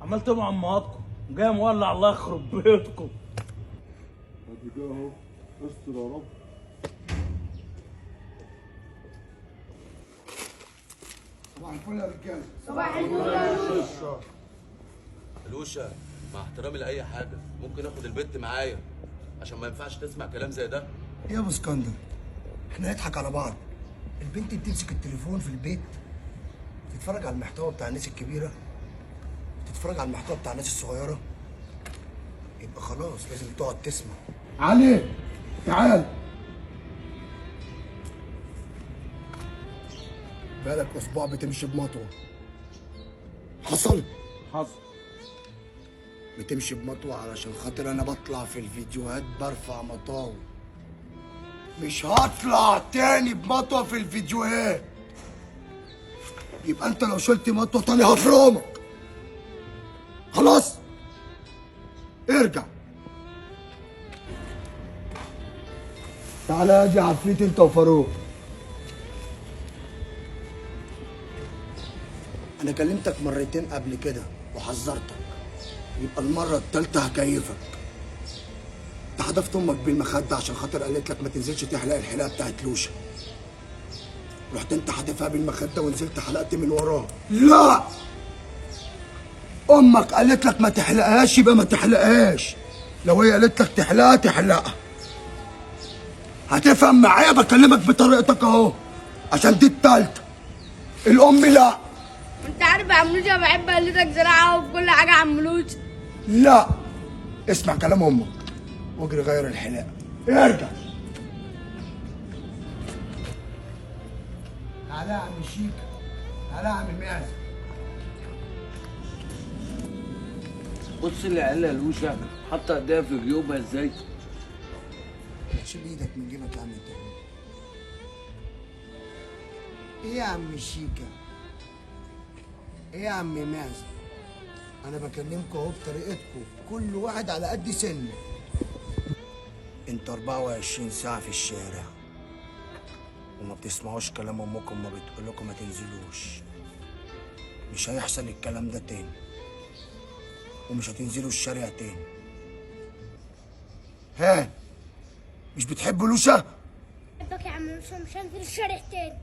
عمال تقوموا امهاتكم جاي مولع، الله يخرب بيتكم. ادي كده اهو، استر يا رب. صباح الفل يا رجاله. صباح الفل يا لوشة. لوشة مع احترامي لأي حاجة، ممكن اخد البت معايا عشان ما ينفعش تسمع كلام زي ده. يا ابو اسكندر احنا نضحك على بعض. البنت بتمسك التليفون في البيت تتفرج على المحتوى بتاع الناس الكبيرة، تتفرج على المحتوى بتاع الناس الصغيرة، يبقى خلاص لازم تقعد تسمع. علي تعال، بقالك اسبوع بتمشي بمطوه. حصل؟ حصل. بتمشي بمطوه علشان خاطر انا بطلع في الفيديوهات برفع مطاوي. مش هطلع تاني بمطوه في الفيديوهات. يبقى انت لو شلت مطوه تاني هفرمك. خلاص ارجع. تعالى يا دي عفريت انت وفاروق. انا كلمتك مرتين قبل كده وحذرتك، يبقى المرة التالتة هكيفك. انت حدفت امك بالمخدة عشان خاطر قالت لك ما تنزلش تحلق الحلاقة بتاعت لوشة. رحت انت حادفها بالمخدة ونزلت حلقت من وراها. لا، امك قالت لك ما تحلقهاش يبقى ما تحلقهاش. لو هي قالت لك تحلقها تحلقها. هتفهم معايا؟ بكلمك بطريقتك اهو عشان دي التالتة. الام لا. انت عارف يا عم لوشة بحب اقلدك زراعة وفي كل حاجة يا عم لوشة. لا، اسمع كلام امك واجري غير الحلاقة. ارجع. تعالى يا عم شيكا، تعالى يا عم معزة. بص العيال يا لوشة حاطه ايديها في جيوبها ازاي. شيل ايدك من جيبك يا عم انت. ايه يا عم شيكا؟ ايه يا عم معزة؟ انا بكلمكم اهو بطريقتكم، كل واحد على قد سنة. انت 24 ساعة في الشارع وما بتسمعوش كلام امكم، ما بتقول لكم ما تنزلوش. مش هيحصل الكلام ده تاني، ومش هتنزلوا الشارع تاني. ها، مش بتحبوا لوشة؟ بحبك يا عم لوشة، مش هنزل الشارع تاني.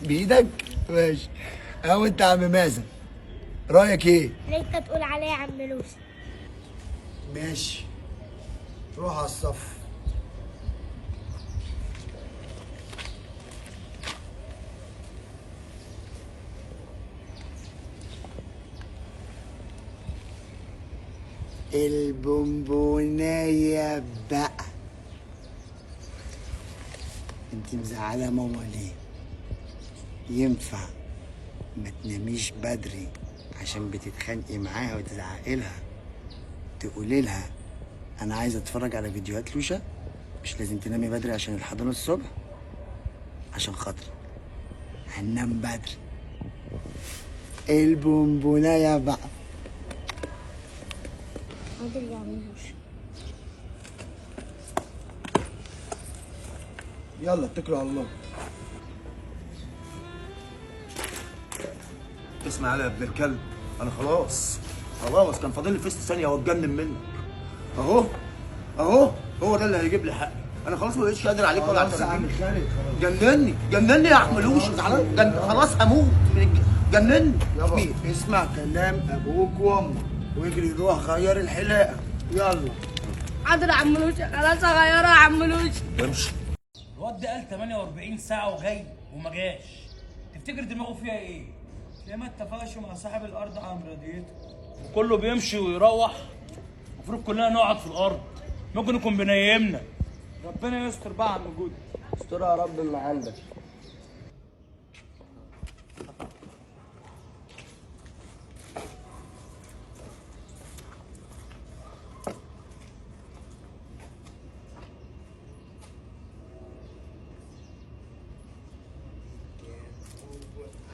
بايدك؟ ماشي. اهو انت يا عم مازن رايك ايه؟ ليه انت تقول عليا يا عم لوشة؟ ماشي، روح على الصف. البونبوناية بقى، انت مزعلة ماما ليه؟ ينفع ما تناميش بدري عشان بتتخانقي معاها وتزعقي لها؟ تقولي لها انا عايزه اتفرج على فيديوهات لوشة؟ مش لازم تنامي بدري عشان الحضانة الصبح؟ عشان خاطري هننام بدري. البونبونايه بقى. حاضر يا عم لوشة. يلا اتكلوا على الله. اسمع يا ابن الكلب، انا خلاص خلاص كان فاضل لي فيست ثانية واتجنن منك. اهو اهو هو ده اللي هيجيب لي حقي. انا خلاص ما بقتش قادر عليك ولا على خلاص يا عم خالد، خلاص جنني جنني يا عم لوشة، زعلان خلاص هموت من جنني. يابا اسمع كلام ابوك وامك واجري روح غير الحلاقة. يلا. حاضر يا عم لوشة، خلاص هغيرها يا عم لوشة. امشي. الواد ده قال 48 ساعة وجاي وما جاش. تفتكر دماغه فيها ايه؟ ليه ما اتفقش مع صاحب الارض على مرضيته؟ وكله بيمشي ويروح، المفروض كلنا نقعد في الارض. ممكن يكون بينيمنا. ربنا يستر بقى يا عم جود. استرها يا رب اللي عندك.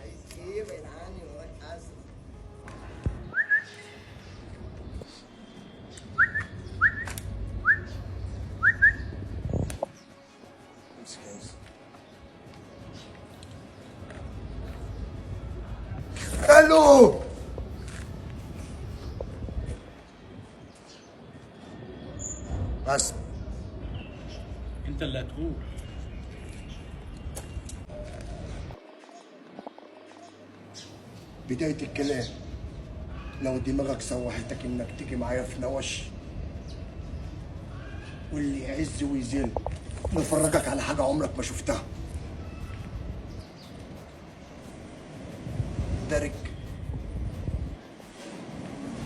عايز ايه بعيد عني وراك ازرق. امسك يا يوسف. الو بس انت اللي هتقول. بداية الكلام، لو دماغك سوحتك انك تيجي معايا في نوش واللي يعز ويذل، نفرجك على حاجة عمرك ما شفتها. درك.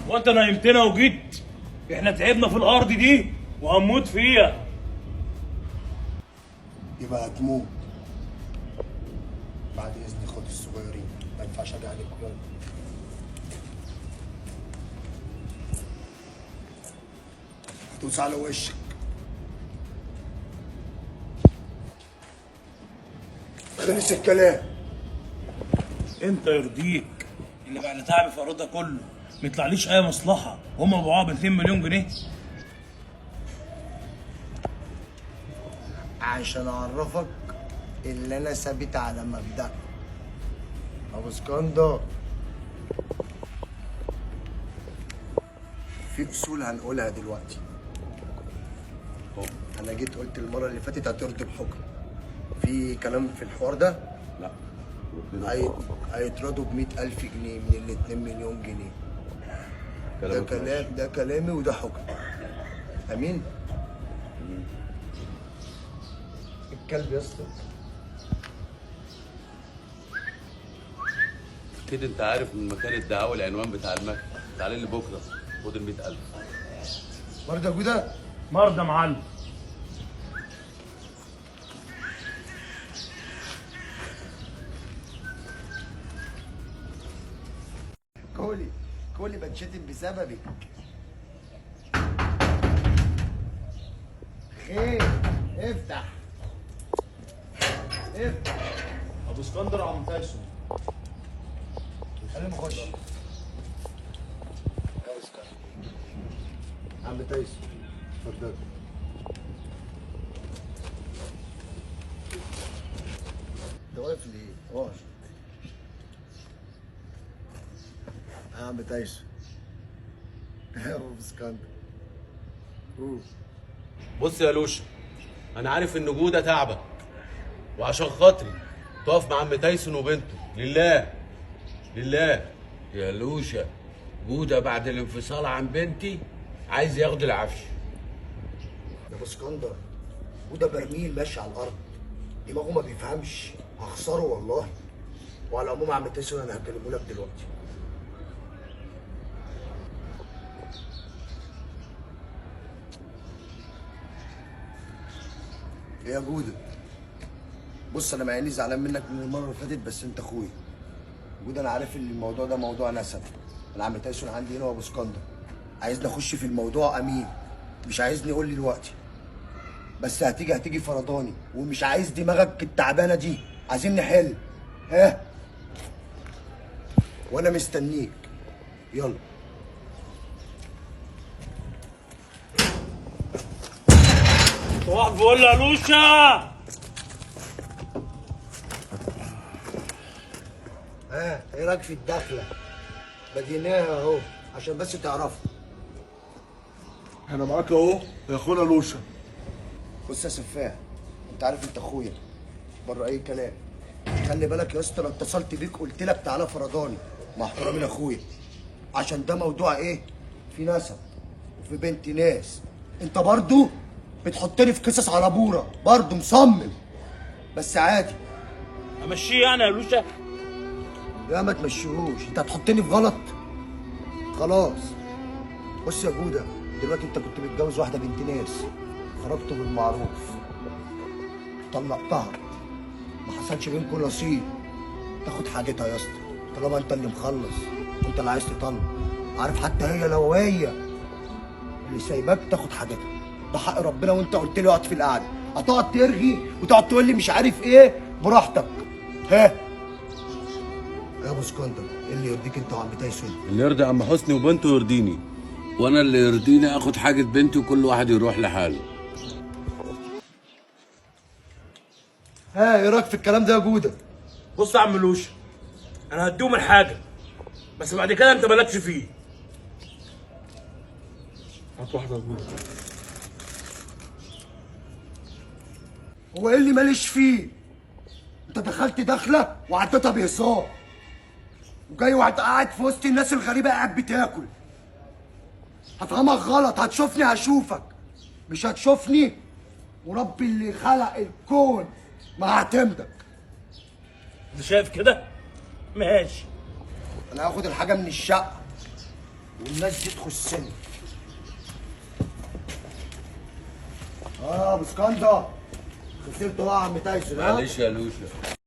وانت نايمتنا وجيت، احنا تعبنا في الارض دي وهنموت فيها. يبقى هتموت. بعد اذن اخواتي الصغيرين، ما ينفعش اجي عليكم. يلا هتدوس على وشك. خلص الكلام. انت يرضيك اللي بعد تعب في الارض ده كله ما يطلعليش اي مصلحة وهم باعوها ب 2 مليون جنيه؟ عشان اعرفك اللي انا ثابت على مبدأ. ابو اسكندر، في اصول هنقولها دلوقتي. انا جيت قلت المرة اللي فاتت هترضي بحكم. في كلام في الحوار ده؟ لا. هيترضوا ب 100,000 جنيه من ال 2 مليون جنيه. ده كلام، ده كلامي وده حكم. امين؟ الكلب يا اسطى. اكيد انت عارف من مكان الدعاوى العنوان بتاع المكتب. تعالى لي بكره خد ال 100,000. مرضى يا جوده؟ مرضى يا معلم. كولي كولي بتشتم بسببك. خير، افتح افتح. ابو اسكندر عم تايسون. خلينا نخش. يا اسكندر عم تايسون اتفضل. انت واقف ليه؟ اقعد. يا عم تايسون. يا ابو اسكندر. بص يا لوشا، انا عارف ان جوده تعبك، وعشان خاطري تقف مع عم تايسون وبنته. لله لله يا لوشا، جوده بعد الانفصال عن بنتي عايز ياخد العفش. يا ابو اسكندر، جوده برميل ماشي على الارض، دماغه ما بيفهمش، هخسره والله. وعلى العموم يا عم تايسون انا هكلمه لك دلوقتي. ايه يا جوده؟ بص انا مع اني زعلان منك من المرة اللي فاتت، بس انت اخويا. جوده انا عارف ان الموضوع ده موضوع نسب. انا عم تايسون عندي هنا وابو اسكندر عايزني اخش في الموضوع. امين مش عايزني يقول لي دلوقتي، بس هتيجي فرضاني، ومش عايز دماغك التعبانة دي. عايزين نحل. ها، وانا مستنيك. يلا. صباح الفل يا لوشا. ها، ايه رايك في الدخلة؟ بديناها اهو عشان بس تعرفوا. انا معاك اهو يا اخونا لوشا. بص يا سفاح، انت عارف انت اخويا بره اي كلام. خلي بالك يا اسطى، لو اتصلت بيك قلت لك تعالى فرضاني، مع احترامي لاخويا، عشان ده موضوع ايه؟ في نسب وفي بنت ناس. انت برضو بتحطني في قصص على بوره، برضو مصمم، بس عادي. امشيه يعني يا لوشا؟ لا ما تمشيهوش، انت هتحطني في غلط. خلاص. بص يا جوده، دلوقتي انت كنت متجوز واحدة بنت ناس، خرجت بالمعروف، طلقتها، ما حصلش بينكم نصيب. تاخد حاجتها يا اسطى، طالما انت اللي مخلص وانت اللي عايز تطلق. عارف حتى هي لو هي اللي سايباك تاخد حاجتها، ده حق ربنا. وانت قلت لي اقعد في القعدة، هتقعد ترغي وتقعد تقول لي مش عارف ايه، براحتك. ها يا ابو اسكندر، ايه اللي يرضيك انت وعم تايسون؟ اللي يرضي عم حسني وبنته يرضيني. وانا اللي يرضيني اخد حاجة بنتي وكل واحد يروح لحاله. ها، ايه رايك في الكلام ده يا جوده؟ بص يا عم لوشا، انا هديهم الحاجة، بس بعد كده انت مالكش فيه. هات واحدة يا جوده. هو ايه اللي ماليش فيه؟ انت دخلت دخله وعدتها بهزار، وجاي وقعد قاعد في وسط الناس الغريبة قاعد بتاكل. هفهمك غلط، هتشوفني هشوفك، مش هتشوفني وربي اللي خلق الكون ما هعتمدك. انت شايف كده؟ ماشي. انا هاخد الحاجة من الشقة والناس دي تخصني. اه ابو اسكندر، خسرت بقى يا عم تايسون. ها؟ معلش يا لوشا.